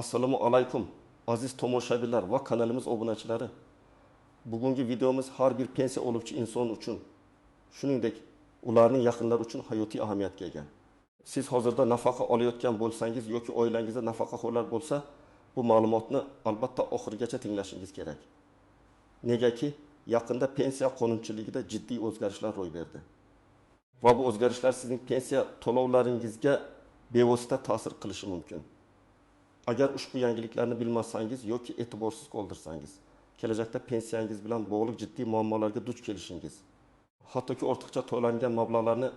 Assalomu alaykum aziz tomoshabinlar va kanalimiz obunachilari. Bugungi videomiz har bir pensiya oluvchi inson uchun, shuningdek ularning yaqinlari uchun hayotiy ahamiyatga ega. Siz hozirda nafaqa olayotgan bo'lsangiz yoki oilangizda nafaqaxo'rlar bo'lsa, bu ma'lumotni albatta oxirigacha tinglashingiz kerak. Negaki yaqinda pensiya qonunchiligida jiddiy o'zgarishlar ro'y berdi. Va bu o'zgarishlar sizning pensiya to'lovlaringizga bevosita ta'sir qilishi mumkin. Agar ushbu yangiliklarni bilmasangiz yoki e'tiborsiz qoldirsangiz, kelajakda pensiyangiz bilan bog'liq jiddiy muammolarga duch kelishingiz, hattoki ortiqcha to'langan mablag'larni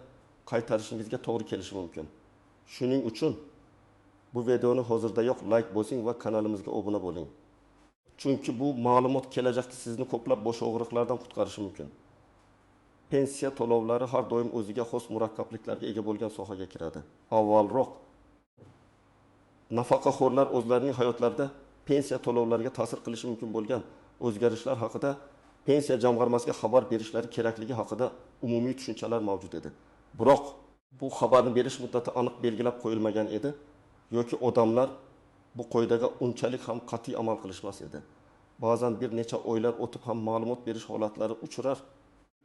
qaytarishingizga to'g'ri kelishi mumkin. Shuning uchun bu videoni hozirdayoq like bosing va kanalimizga obuna bo'ling. Chunki bu ma'lumot kelajakda sizni ko'plab bosh og'riqlardan qutqarishi mumkin. Pensiya to'lovlari har doim o'ziga xos murakkabliklarga ega bo'lgan sohaga kiradi. Avvalroq nafaqaxo'rlar o'zlarining hayotlarida pensiya to'lovlariga ta'sir qilishi mumkin bo'lgan o'zgarishlar haqida pensiya jamg'armasiga xabar berishlari kerakligi haqida umumiy tushunchalar mavjud edi. Biroq bu xabarni berish muddati aniq belgilab qo'yilmagan edi yoki odamlar bu qoidaga unchalik ham qat'iy amal qilishmas edi. Ba'zan bir necha oylar o'tib ham ma'lumot berish holatlari uchrar.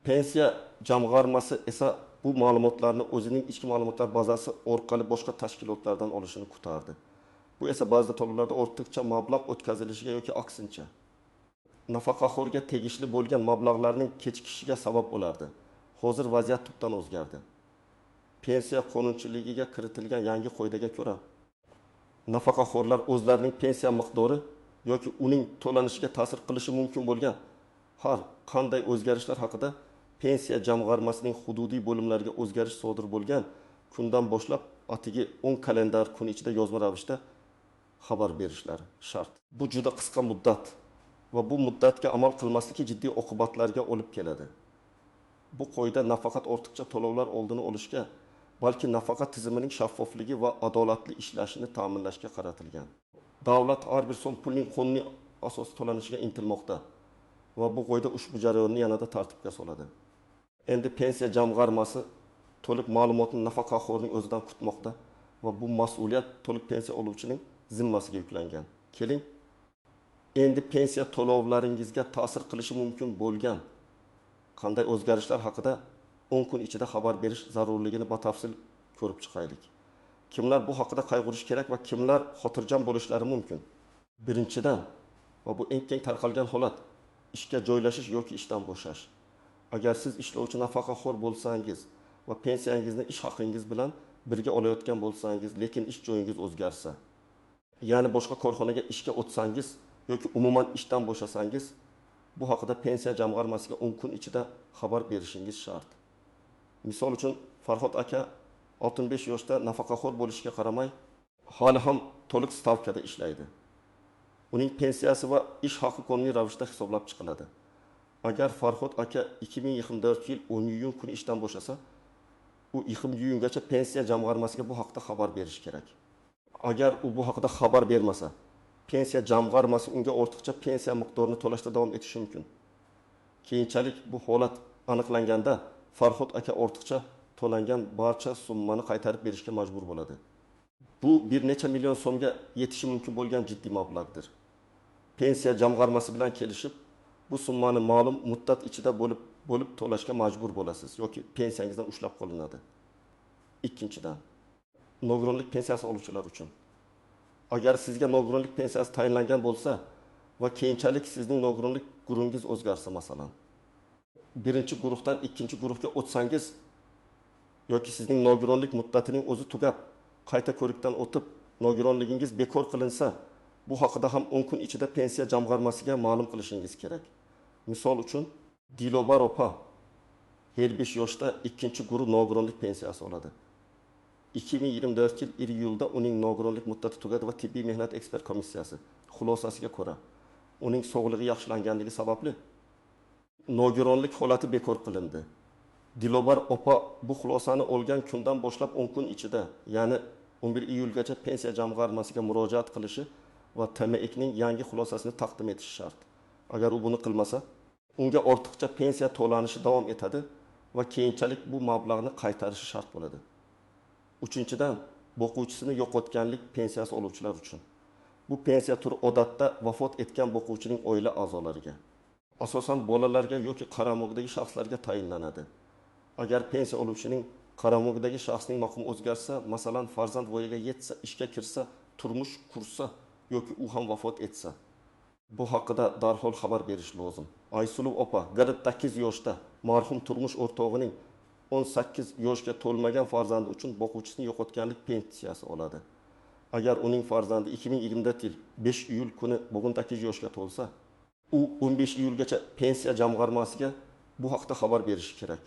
Pensiya jamg'armasi esa bu ma'lumotlarni o'zining ichki ma'lumotlar bazasi orqali boshqa tashkilotlardan olishini kutardi. Bu esa ba'zi to'lovlarda ortiqcha mablag' o'tkazilishiga yoki aksincha nafaqaxo'rga tegishli bo'lgan mablag'larning kechikishiga sabab bo'lardi. Hozir vaziyat tubdan o'zgardi. Pensiya qonunchiligiga kiritilgan yangi qoidaga ko'ra, nafaqaxo'rlar o'zlarining pensiya miqdori yoki uning to'lanishiga ta'sir qilishi mumkin bo'lgan har qanday o'zgarishlar haqida pensiya jamg'armasining hududiy bo'limlariga o'zgarish sodir bo'lgan kundan boshlab atigi 10 kalendar kun ichida yozma ravishda xabar berishlari shart. Bu juda qisqa muddat va bu muddatga amal qilmasligi jiddiy oqibatlarga olib keladi. Bu qoida nafaqat ortiqcha to'lovlar oldini olishga, balki nafaqa tizimining shaffofligi va adolatli ishlashini ta'minlashga qaratilgan. Davlat har bir so'm pulning qonuniy asosida to'lanishiga intilmoqda va bu qoida ushbu jarayonni yanada tartibga soladi. Endi pensiya jamg'armasi to'liq ma'lumotni nafaqaxo'rning o'zidan kutmoqda va bu mas'uliyat to'liq pensiya oluvchining zimmasiga yuklangan. Keling, endi pensiya to'lovlaringizga ta'sir qilishi mumkin bo'lgan qanday o'zgarishlar haqida 10 kun ichida xabar berish zarurligini batafsil ko'rib chiqaylik. Kimlar bu haqida qayg'urish kerak va kimlar xotirjam bo'lishlari mumkin? Birinchidan, va bu eng keng tarqalgan holat, ishga joylashish yoki ishdan bo'shash. Agar siz ishlovchi nafaqaxo'r bo'lsangiz va pensiyangizni ish haqingiz bilan birga olayotgan bo'lsangiz, lekin ish joyingiz o'zgarsa, ya'ni boshqa korxonaga ishga o'tsangiz yoki umuman ishdan bo'shasangiz, bu haqida pensiya jamg'armasiga 10 kun ichida xabar berishingiz shart. Misol uchun, Farhod aka 65 yoshda nafaqaxo'r bo'lishiga qaramay, hali ham to'liq stavkada ishlaydi. Uning pensiyasi va ish haqi qonuniy ravishda hisoblab chiqiladi. Agar Farhod aka 2024 yil 10 iyun kuni ishdan bo'shasa, u 20 iyungacha pensiya jamg'armasiga bu haqda xabar berish kerak. Agar u bu haqida xabar bermasa, pensiya jamg'armasi unga ortiqcha pensiya miqdorini to'lashda davom etishi mumkin. Keyinchalik bu holat aniqlanganda Farhod aka ortiqcha to'langan barcha summani qaytarib berishga majbur bo'ladi. Bu bir necha million so'mga yetishi mumkin bo'lgan jiddiy mablag'dir. Pensiya jamg'armasi bilan kelishib, bu summani ma'lum muddat ichida bo'lib to'lashga majbur bo'lasiz yoki pensiyangizdan ushlab qolinadi. Ikkinchidan, nogironlik pensiyasi oluvchilar uchun. Agar sizga nogironlik pensiyasi tayinlangan bo'lsa va keyinchalik sizning nogironlik guruhingiz o'zgarsa, masalan, birinchi guruhdan ikkinchi guruhga o'tsangiz yoki sizning nogironlik muddatining o'zi tugab, qayta ko'rikdan o'tib, nogironligingiz bekor qilinsa, bu haqida ham 10 kun ichida pensiya jamg'armasiga ma'lum qilishingiz kerak. Misol uchun, Dilobar opa 55 yoshda ikkinchi guruh nogironlik pensiyasi oladi. 2024 yil iyulda uning nogironlik muddati tugadi va tibbiy mehnat ekspert komissiyasi xulosasiga ko'ra, uning sog'lig'i yaxshilanganligi sababli nogironlik holati bekor qilindi. Dilobar opa bu xulosani olgan kundan boshlab 10 kun ichida, ya'ni 11 iyulgacha pensiya jamg'armasiga murojaat qilishi va TMEKning yangi xulosasini taqdim etishi shart. Agar u buni qilmasa, unga ortiqcha pensiya to'lanishi davom etadi va keyinchalik bu mablag'ni qaytarishi shart bo'ladi. Uchinchidan, boquvchisini yo'qotganlik pensiyasi oluvchilar uchun. Bu pensiya turi odatda vafot etgan boquvchining oila a'zolariga, asosan bolalarga yoki qaramog'idagi shaxslarga tayinlanadi. Agar pensiya oluvchining qaramog'idagi shaxsning maqomi o'zgarsa, masalan, farzand voyaga yetsa, ishga kirsa, turmush qursa yoki u ham vafot etsa, bu haqida darhol xabar berish lozim. Aysuluv opa 48 yoshda marhum turmush o'rtog'ining 18 yoshga to'lmagan farzandi uchun boquvchisini yo'qotganlik pensiyasi oladi. Agar uning farzandi 2024 yil 5 iyul kuni 18 yoshga to'lsa, u 15 iyulgacha pensiya jamg'armasiga bu haqda xabar berishi kerak.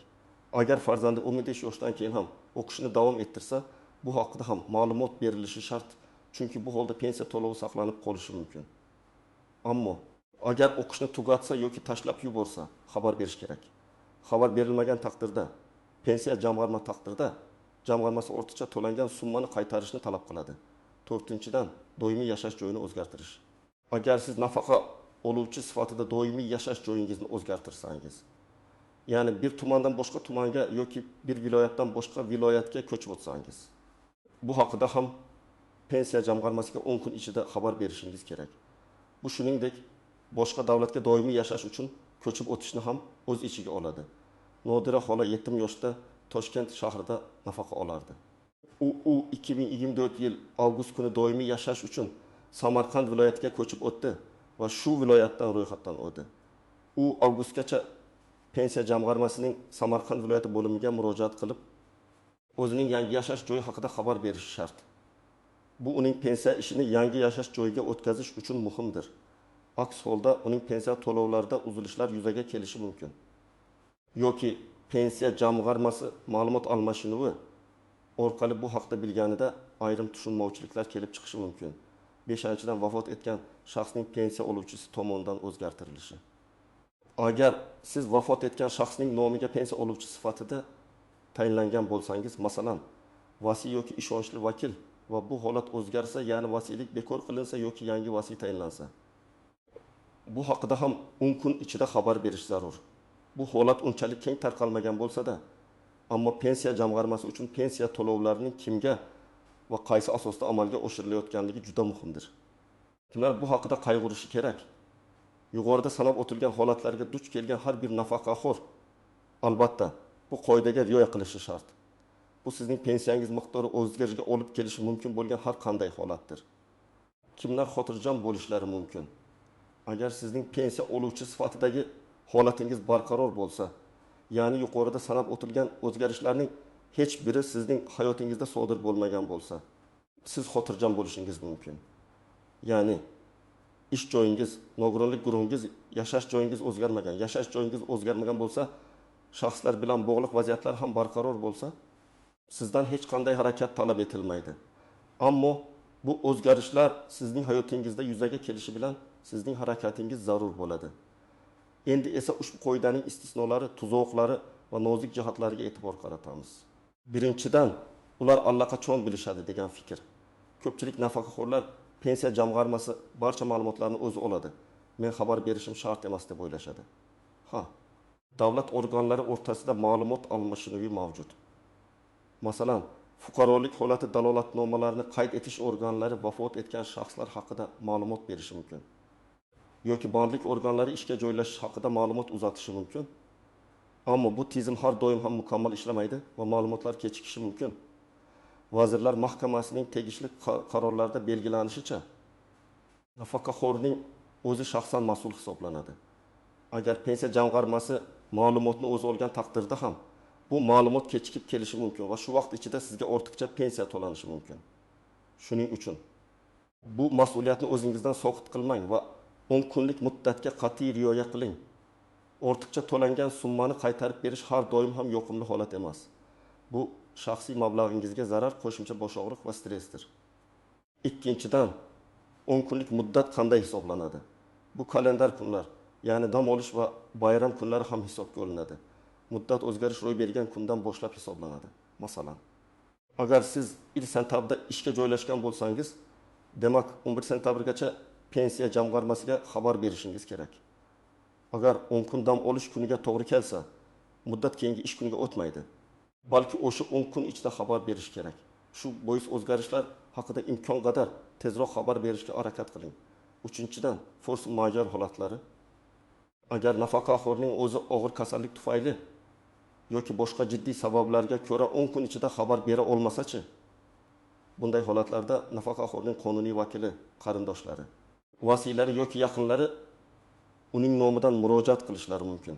Agar farzandi 15 yoshdan keyin ham o'qishini davom ettirsa, bu haqida ham ma'lumot berilishi shart, chunki bu holda pensiya to'lovi saqlanib qolishi mumkin. Ammo agar o'qishni tugatsa yoki tashlab yuborsa, xabar berish kerak. Xabar berilmagan taqdirda pensiya jamg'arma taqdirda jamg'armasi ortiqcha to'langan summani qaytarishni talab qiladi. To'rtinchidan, doimiy yashash joyini o'zgartirish. Agar siz nafaqa oluvchi sifatida doimiy yashash joyingizni o'zgartirsangiz, ya'ni bir tumandan boshqa tumanga yoki bir viloyatdan boshqa viloyatga ko'chib o'tsangiz, bu haqida ham pensiya jamg'armasiga 10 kun ichida xabar berishingiz kerak. Bu shuningdek boshqa davlatga doimiy yashash uchun ko'chib o'tishni ham o'z ichiga oladi. Nodira xola 7 yoshda Toshkent shahrida nafaqa olardi. U 2024 yil avgust kuni doimiy yashash uchun Samarqand viloyatiga ko'chib o'tdi va shu viloyatdan ro'yxatdan o'tdi. U avgustgacha pensiya jamg'armasining Samarqand viloyati bo'limiga murojaat qilib, o'zining yangi yashash joyi haqida xabar berishi shart. Bu uning pensiya ishini yangi yashash joyiga o'tkazish uchun muhimdir. Aks holda uning pensiya to'lovlarida uzilishlar yuzaga kelishi mumkin. Yoki pensiya jamg'armasi ma'lumot almashinuvi orqali bu haqda bilganida ayrim tushunmovchiliklar kelib chiqishi mumkin. 5-dan, vafot etgan shaxsning pensiya oluvchisi tomonidan o'zgartirilishi. Agar siz vafot etgan shaxsning nomiga pensiya oluvchi sifatida tayinlangan bo'lsangiz, masalan, vasiy yoki ishonchli vakil va bu holat o'zgarsa, ya'ni vasiylik bekor qilinsa yoki yangi vasiy tayinlansa, bu haqida ham 10 kun ichida xabar berish zarur. Bu holat unchalik keng tarqalmagan bo'lsa-da, ammo pensiya jamg'armasi uchun pensiya to'lovlarining kimga va qaysi asosda amalga oshirilayotganligi juda muhimdir. Kimlar bu haqida qayg'urishi kerak? Yuqorida sanab o'tilgan holatlarga duch kelgan har bir nafaqaxo'r albatta bu qoidaga rioya qilishi shart. Bu sizning pensiyangiz miqdori o'zgarishiga olib kelishi mumkin bo'lgan har qanday holatdir. Kimlar xotirjam bo'lishlari mumkin? Agar sizning pensiya oluvchi sifatidagi holatingiz barqaror bo'lsa, ya'ni yuqorida sanab o'tilgan o'zgarishlarning hech biri sizning hayotingizda sodir bo'lmagan bo'lsa, siz xotirjam bo'lishingiz mumkin. Ya'ni ish joyingiz, nogironlik guruhingiz, yashash joyingiz o'zgarmagan, yashash joyingiz o'zgarmagan bo'lsa, shaxslar bilan bog'liq vaziyatlar ham barqaror bo'lsa, sizdan hech qanday harakat talab etilmaydi. Ammo bu o'zgarishlar sizning hayotingizda yuzaga kelishi bilan sizning harakatingiz zarur bo'ladi. Endi esa ushbu qoidaning istisnolari, tuzoqlari va nozik jihatlariga e'tibor qaratamiz. Birinchidan, ular allaqachon bilishadi degan fikr. Ko'pchilik nafaqaxo'rlar pensiya jamg'armasi barcha ma'lumotlarni o'zi oladi. Men xabar berishim shart emas deb o'ylashadi. Ha, davlat organlari o'rtasida ma'lumot almashinuvi mavjud. Masalan, fuqarolik holati dalolatnomalarini qayd etish organlari vafot etgan shaxslar haqida ma'lumot berishi mumkin. Yoki bandlik organlari ishga joylashish haqida ma'lumot uzatishi mumkin. Ammo bu tizim har doim ham mukammal ishlamaydi va ma'lumotlar kechikishi mumkin. Vazirlar Mahkamasining tegishli qarorlarida belgilanishicha, nafaqaxo'rning o'zi shaxsan mas'ul hisoblanadi. Agar pensiya jamg'armasi ma'lumotni o'zi olgan taqdirda ham bu ma'lumot kechikib kelishi mumkin va shu vaqt ichida sizga ortiqcha pensiya to'lanishi mumkin. Shuning uchun bu mas'uliyatni o'zingizdan soqit qilmang va 10 kunlik muddatga qat'iy rioya qiling. Ortiqcha to'langan summani qaytarib berish har doim ham yoqimli holat emas. Bu shaxsiy mablag'ingizga zarar, qo'shimcha bosh og'riq va stressdir. Ikkinchidan, 10 kunlik muddat qanday hisoblanadi? Bu kalendar kunlar, ya'ni dam olish va bayram kunlari ham hisobga olinadi. Muddat o'zgarish ro'y bergan kundan boshlab hisoblanadi. Masalan, agar siz 1 sentyabrda ishga joylashgan bo'lsangiz, demak 11 sentyabrgacha pensiya jamg'armasiga xabar berishingiz kerak. Agar 10 kun dam olish kuniga to'g'ri kelsa, muddat keyingi ish kuniga o'tmaydi. Balki o'sha 10 kun ichida xabar berish kerak. Shu bois o'zgarishlar haqida imkon qadar tezroq xabar berishga harakat qiling. Uchinchidan, force majeure holatlari. Agar nafaqaxo'rning o'zi og'ir kasallik tufayli yoki boshqa jiddiy sabablarga ko'ra 10 kun ichida xabar bera olmasa-chi? Bunday holatlarda nafaqaxo'rning qonuniy vakili, qarindoshlari, vasiylari yoki yaqinlari uning nomidan murojaat qilishlari mumkin.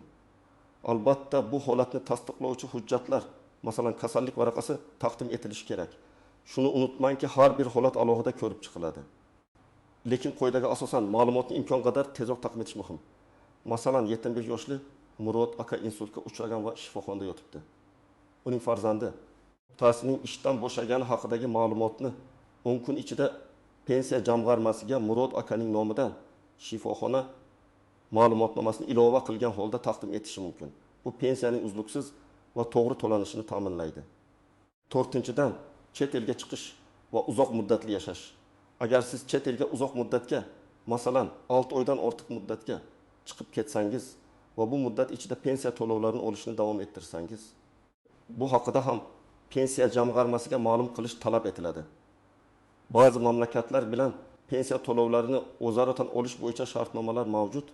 Albatta, bu holatni tasdiqlovchi hujjatlar, masalan, kasallik varaqasi taqdim etilishi kerak. Shuni unutmangki, har bir holat alohida ko'rib chiqiladi. Lekin qoidaga asosan ma'lumotni imkon qadar tezroq taqdim etish muhim. Masalan, 75 yoshli Murod aka insultga uchragan va shifoxonada yotibdi. Uning farzandi otasining ishdan bo'shagani haqidagi ma'lumotni 10 kun ichida pensiya jamg'armasiga Murod akaning nomidan shifoxona ma'lumotnomasini ilova qilgan holda taqdim etishi mumkin. Bu pensiyaning uzluksiz va to'g'ri to'lanishini ta'minlaydi. To'rtinchidan, chet elga chiqish va uzoq muddatli yashash. Agar siz chet elga uzoq muddatga, masalan, 6 oydan ortiq muddatga chiqib ketsangiz va bu muddat ichida pensiya to'lovlarini olishni davom ettirsangiz, bu haqida ham pensiya jamg'armasiga ma'lum qilish talab etiladi. Ba'zi mamlakatlar bilan pensiya to'lovlarini o'zaro tan olish bo'yicha shartnomalar mavjud,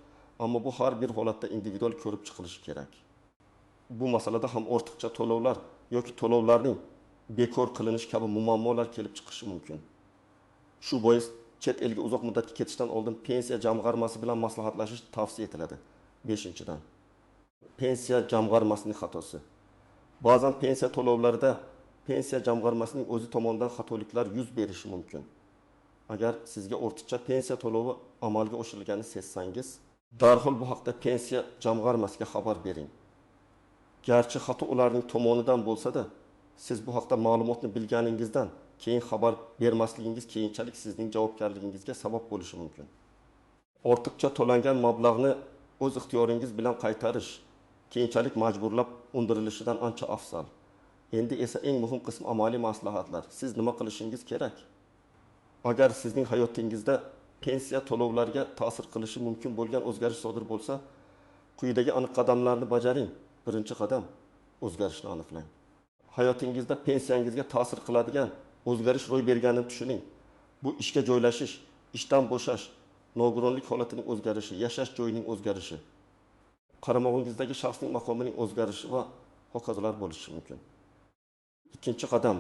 ammo bu har bir holatda individual ko'rib chiqilishi kerak. Bu masalada ham ortiqcha to'lovlar yoki to'lovlarning bekor qilinishi kabi muammolar kelib chiqishi mumkin. Shu bois chet elga uzoq muddatga ketishdan oldin pensiya jamg'armasi bilan maslahatlashish tavsiya etiladi. 5-dan, pensiya jamg'armasining xatosi. Ba'zan pensiya to'lovlarida pensiya jamg'armasining o'zi tomonidan xatoliklar yuz berishi mumkin. Agar sizga ortiqcha pensiya to'lovi amalga oshirilganini sezsangiz, darhol bu haqda pensiya jamg'armasiga xabar bering. Garchi xato ularning tomonidan bo'lsa-da, siz bu haqda ma'lumotni bilganingizdan keyin xabar bermasligingiz keyinchalik sizning javobgarligingizga sabab bo'lishi mumkin. Ortiqcha to'langan mablag'ni o'z ixtiyoringiz bilan qaytarish keyinchalik majburlab undirilishidan ancha afzal. Endi esa eng muhim qism amaliy maslahatlar. Siz nima qilishingiz kerak? Agar sizning hayotingizda pensiya to'lovlariga ta'sir qilishi mumkin bo'lgan o'zgarish sodir bo'lsa, quyidagi aniq qadamlarni bajaring. Birinchi qadam, o'zgarishni aniqlang. Hayotingizda pensiyangizga ta'sir qiladigan o'zgarish ro'y berganini tushuning. Bu ishga joylashish, ishdan bo'shash, nogironlik holatining o'zgarishi, yashash joyining o'zgarishi, qaramog'ingizdagi shaxsning maqomining o'zgarishi va hokazolar bo'lishi mumkin. Ikkinchi qadam,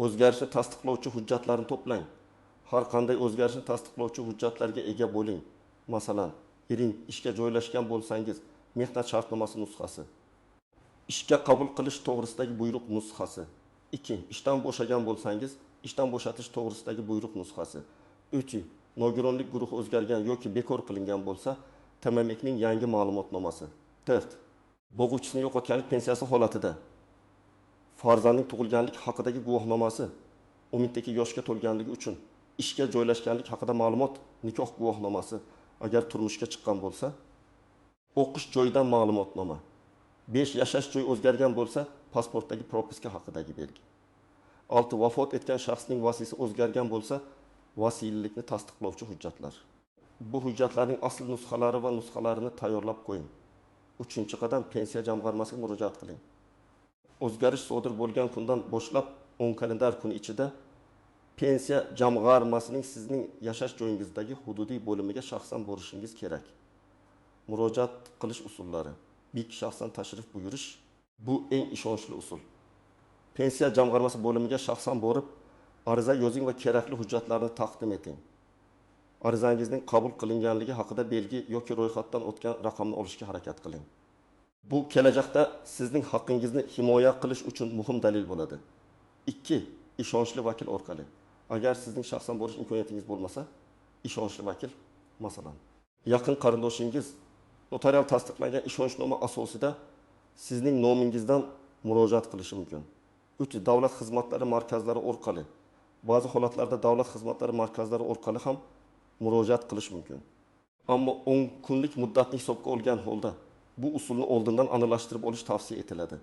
o'zgarishni tasdiqlovchi hujjatlarni to'plang. Har qanday o'zgarishni tasdiqlovchi hujjatlarga ega bo'ling. Masalan, iring ishga joylashgan bo'lsangiz, mehnat shartnomasi nusxasi, ishga qabul qilish to'g'risidagi buyruq nusxasi. 2. Ishdan bo'shagan bo'lsangiz, ishdan bo'shatish to'g'risidagi buyruq nusxasi. 3. Nogironlik guruhi o'zgargan yoki bekor qilingan bo'lsa, TMMKning yangi ma'lumotnomasi. 4. Bo'g'uvchisini yo'qotganlik pensiyasi holatida farzandning tug'ilganlik haqidagi guvohnomasi, 12 yoshga to'lganligi uchun ishga joylashganlik haqida ma'lumot, nikoh guvohnomasi agar turmushga chiqqan bo'lsa, o'qish joyidan ma'lumotnoma. 5. Yashash joyi o'zgargan bo'lsa, pasportdagi propiska haqidagi belgi. 6. Vafot etgan shaxsning vasiysi o'zgargan bo'lsa, vasiylikni tasdiqlovchi hujjatlar. Bu hujjatlarning asl nusxalari va nusxalarini tayyorlab qo'ying. 3-qadam, pensiya jamg'armasiga murojaat qiling. O'zgarish sodir bo'lgan kundan boshlab 10 kalendar kun ichida pensiya jamg'armasining sizning yashash joyingizdagi hududiy bo'limiga shaxsan borishingiz kerak. Murojaat qilish usullari: BIK shaxsan tashrif buyurish, bu eng ishonchli usul. Pensiya jamg'armasi bo'limiga shaxsan borib, ariza yozing va kerakli hujjatlarni taqdim eting. Arizangizning qabul qilinganligi haqida belgi yoki ro'yxatdan o'tgan raqamni olishga harakat qiling. Bu kelajakda sizning haqqingizni himoya qilish uchun muhim dalil bo'ladi. 2. Ishonchli vakil orqali. Agar sizning shaxsan borish imkoniyatingiz bo'lmasa, ishonchli vakil, masalan, yaqin qarindoshingiz notarial tasdiqlangan ishonchnoma asosida sizning nomingizdan murojaat qilishi mumkin. 3. Davlat xizmatlari markazlari orqali. Ba'zi holatlarda davlat xizmatlari markazlari orqali ham murojaat qilish mumkin. Ammo 10 kunlik muddatni hisobga olgan holda bu usulni oldindan aniqlashtirib olish tavsiya etiladi.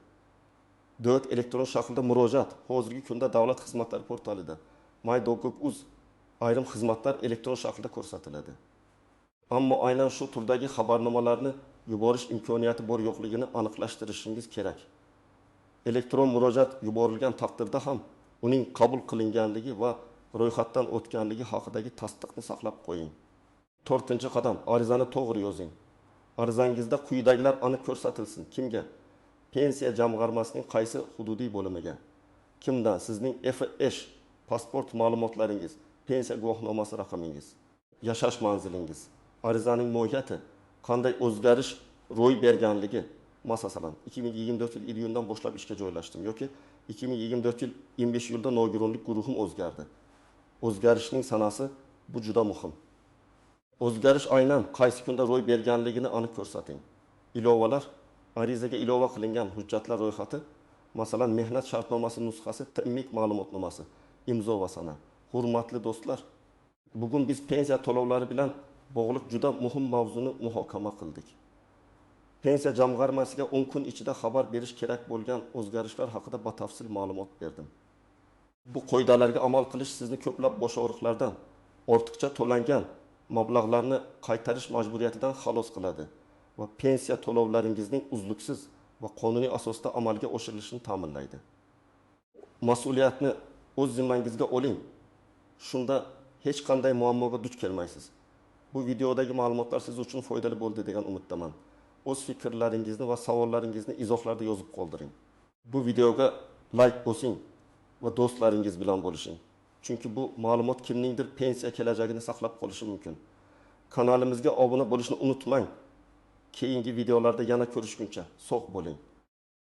4. Elektron shaklda murojaat. Hozirgi kunda davlat xizmatlari portalida my.gov.uz ayrim xizmatlar elektron shaklda ko'rsatiladi. Ammo aynan shu turdagi xabarnomalarni yuborish imkoniyati bor yo'qligini aniqlashtirishingiz kerak. Elektron murojaat yuborilgan taqdirda ham uning qabul qilinganligi va ro'yxatdan o'tganligi haqidagi tasdiqni saqlab qo'ying. To'rtinchi qadam: arizani to'g'ri yozing. Arizangizda quyidagilar aniq ko'rsatilsin: Kimga? Pensiya jamg'armasining qaysi hududiy bo'limiga. Kimdan? Sizning FHSh pasport ma'lumotlaringiz, pensiya guvohnomasi raqamingiz. Yashash manzilingiz. Arizaning mohiyati: qanday o'zgarish ro'y berganligi, masalan, 2024 yil iyundan boshlab ishga joylashdim yoki 2024 yil 25 iyulda nogironlik guruhim o'zgardi. O'zgarishning sanasi, bu juda muhim. O'zgarish aynan qaysi kunda ro'y berganligini aniq ko'rsating. Ilovalar: arizaga ilova qilingan hujjatlar ro'yxati, masalan, mehnat shartnomasi nusxasi, TMIK ma'lumotnomasi, imzo va sana. Hurmatli do'stlar, bugun biz pensiya to'lovlari bilan bog'liq juda muhim mavzuni muhokama qildik. Pensiya jamg'armasiga 10 kun ichida xabar berish kerak bo'lgan o'zgarishlar haqida batafsil ma'lumot berdim. Bu qoidalarga amal qilish sizni ko'plab bosh og'riqlardan, ortiqcha to'langan mablag'larni qaytarish majburiyatidan xalos qiladi va pensiya to'lovlaringizning uzluksiz va qonuniy asosda amalga oshirilishini ta'minlaydi. Mas'uliyatni o'z zimmangizga oling. Shunda hech qanday muammoga duch kelmaysiz. Bu videodagi ma'lumotlar siz uchun foydali bo'ldi degan umiddaman. O'z fikrlaringizni va savollaringizni izohlarda yozib qoldiring. Bu videoga like bosing va do'stlaringiz bilan bo'lishing. Chunki bu ma'lumot kimningdir pensiya kelajagini saqlab qolishi mumkin. Kanalimizga obuna bo'lishni unutmang. Keyingi videolarda yana ko'rishguncha sog' bo'ling.